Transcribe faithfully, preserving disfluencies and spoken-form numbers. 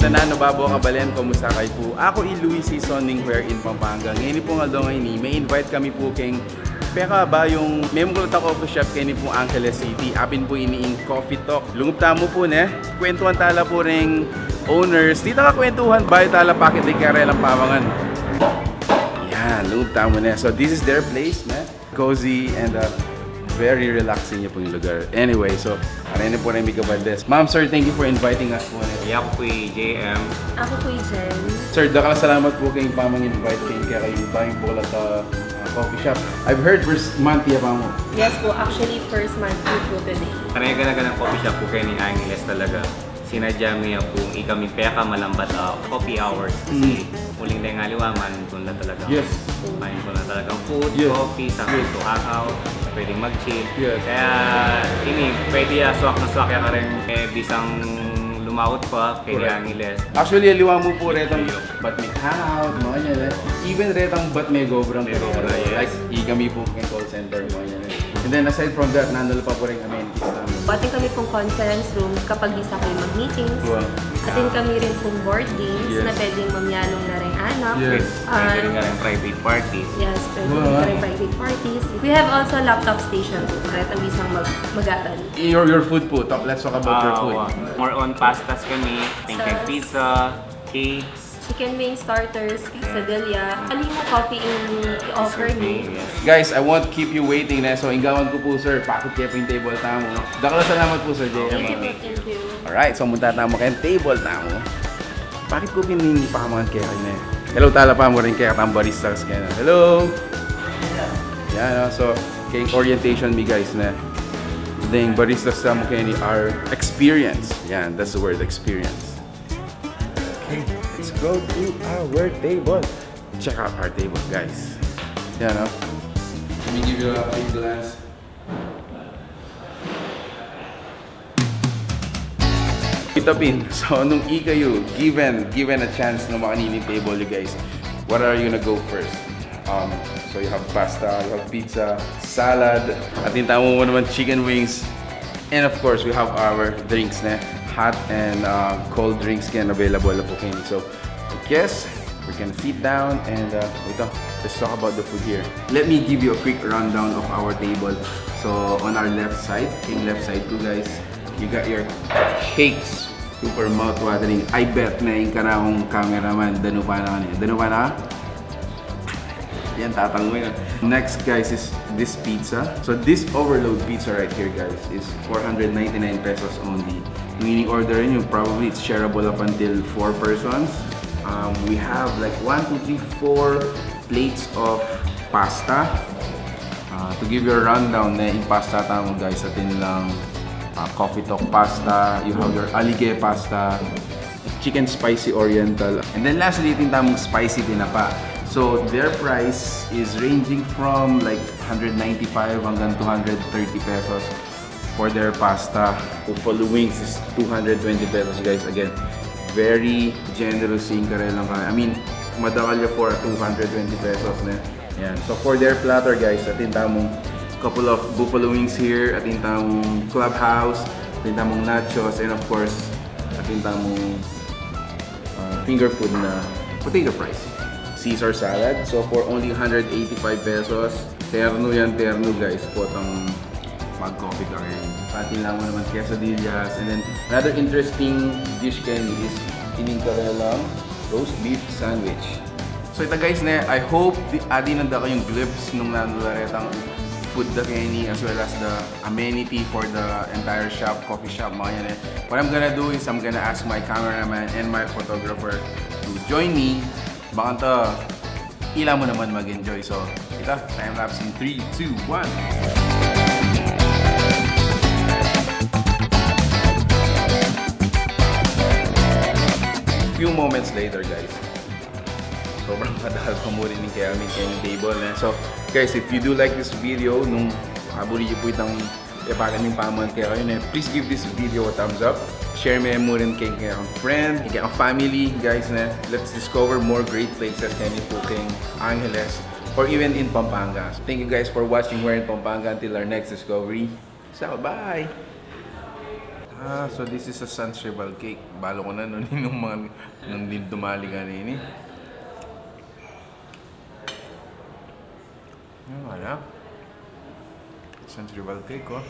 Nanu, babo, kabalen, kumusta kayu pu? Aku i Luis Seasoning here in Pampanga. Ngeni pung aldo ngeni, me-invite kami pu keng pekabayung memukulata coffee shop keni pung Angeles City. Apin pu ini ing Coffee Talk. Lungub tamu pu, ne? Kwentuhan tala pu reng owners. Dita kakwentuhan, bayu tala pakit ding karelang pamangan. Yan, lungub tamu, ne? So this is their place, ne? Cozy and, uh, very relaxing ya pung lugar. Anyway, so, areni pu reng Mica Valdez. Ma'am, sir, thank you for inviting us pu, ne? Aku pu i J M. Aku pu i Jen. Sir, dakal a salamat pu keng pamang-invite keng kekayung bayung bukulata, uh, coffee shop. I've heard first month ya pa mu. Yes pu, actually first month pu today. Kareng gana-ganang coffee shop pu keni Angeles talaga. Sinadya mi ya pung ikaming pekamalambat a coffee hours kasi uling deng aliwa, maninton la talaga. Yes. Maninton la talagang food, yes, coffee, sa yes, to hangout, pwedeng mag-chill. Yes. Kaya ini, pwede ya swak na swak ya kareng, eh, bisang lumaut pa keni Angeles. Correct. Actually, aliwa mu pu retang bat me hangout, mga ganyan, eh. Even retang bat me gobrang, me gobrang, yes, like, ikami pu keng call center, mga ganyan, eh. And then aside from that, nanu la pa pu reng amenities tamu? Atin kami pung conference room kapag bisa kayu mag-meetings. Wow. Atin kami rin pung board games, yes, na pwedeng mamyalung na reng anak. Yes. Ah, pwede rin kareng private parties. Yes, pwede rin kareng private parties. We have also laptop station pu, para bisang mag-, mag-aral. Your, your food pu, talk, let's talk about your food. Ah, wa. More on pastas kami, pinggan pizza, cakes, chicken wings, starters, quesadilla. Aliwa mu coffee ing i-offer mi. Guys, I won't keep you waiting, ne? So, inggawan ku pu, sir, pakit ke pu ing table tamu. Dakal a salamat pu, Sir J M. Thank you, thank you. Alright, so munta tamu keng table tamu. Pakit ku pu ing pamangan keka, ne? Hello tala pa mu reng kekatang baristas keni. Hello! Yan, oh, so, keng orientation mi, guys, ne? Deng baristas tamu keni are experienced. Yan, that's the word, experience. Okay, let's go to our table. Check out our table, guys. Yan, no? Let me give you a quick glance. Kita pin, so nung ikayu, given, given a chance na makanini ing table yu, guys, what are you gonna go first? Um, so you have pasta, you have pizza, salad, atin tamu naman chicken wings, and of course, we have our drinks, ne? Hot and, uh, cold drinks keni available na pu keni. So, I guess we can sit down and, uh, ito, let's talk about the food here. Let me give you a quick rundown of our table. So, on our left side, ing left side ku, guys, you got your cakes. Super mouth-watering. I bet na ing karakung cameraman, danupa na keni. Danupa na? Yan, tatango yan. Next, guys, is this pizza. So this overload pizza right here, guys, is four hundred ninety-nine pesos only. Meaning, order yu, probably it's shareable up until four persons. Um, we have, like, one, two, three, four plates of pasta. Uh, to give you a rundown, ne, ing pasta tamu, guys, atin lang, uh, coffee talk pasta, you have your alige pasta, chicken spicy oriental. And then lastly, atin tamung spicy tinapa. So their price is ranging from, like, hundred ninety-five hanggang two hundred thirty pesos for their pasta. Buffalo wings is two hundred twenty pesos, guys. Again, very generous ing karelang kakanan. I mean, madakal ya for two hundred twenty pesos, ne? Yan. So for their platter, guys, atin tamung couple of buffalo wings here, atin tamung clubhouse, atin tamung nachos, and of course, atin tamung, uh, finger food na potato fries. Caesar salad. So for only hundred eighty-five pesos, terno yan, terno, guys. Potang mag-coffee ka ngayon. Pati lang mo naman quesadillas. And then another interesting dish keni is ining karelang roast beef sandwich. So ita, guys, ne, I hope di, adinan da kayung glimpse nung nanu la retang food da keni, as well as the amenity for the entire shop, coffee shop, mga yan, eh. What I'm gonna do is I'm gonna ask my cameraman and my photographer to join me. Bakanta ila mu naman mag-enjoy. So, ita, time lapse in three, two, one. Few moments later, guys. Sobrang madakal pa mu rin ing kekami keng table, ne? So, guys, if you do like this video, nung aburi yu pu itang ipakit ming pamangan kekayu, ne, please give this video a thumbs up. Share me mu rin keng, keng friend, keng family, guys, ne? Let's discover more great places keni pu keng Angeles or even in Pampanga. Thank you guys for watching here in Pampanga. Until our next discovery. So, bye! Ah, so this is a Sans Rival cake. Balu ku na nung, nung mga, nung din dumali kanini. Yan nga na. Sans Rival cake, o.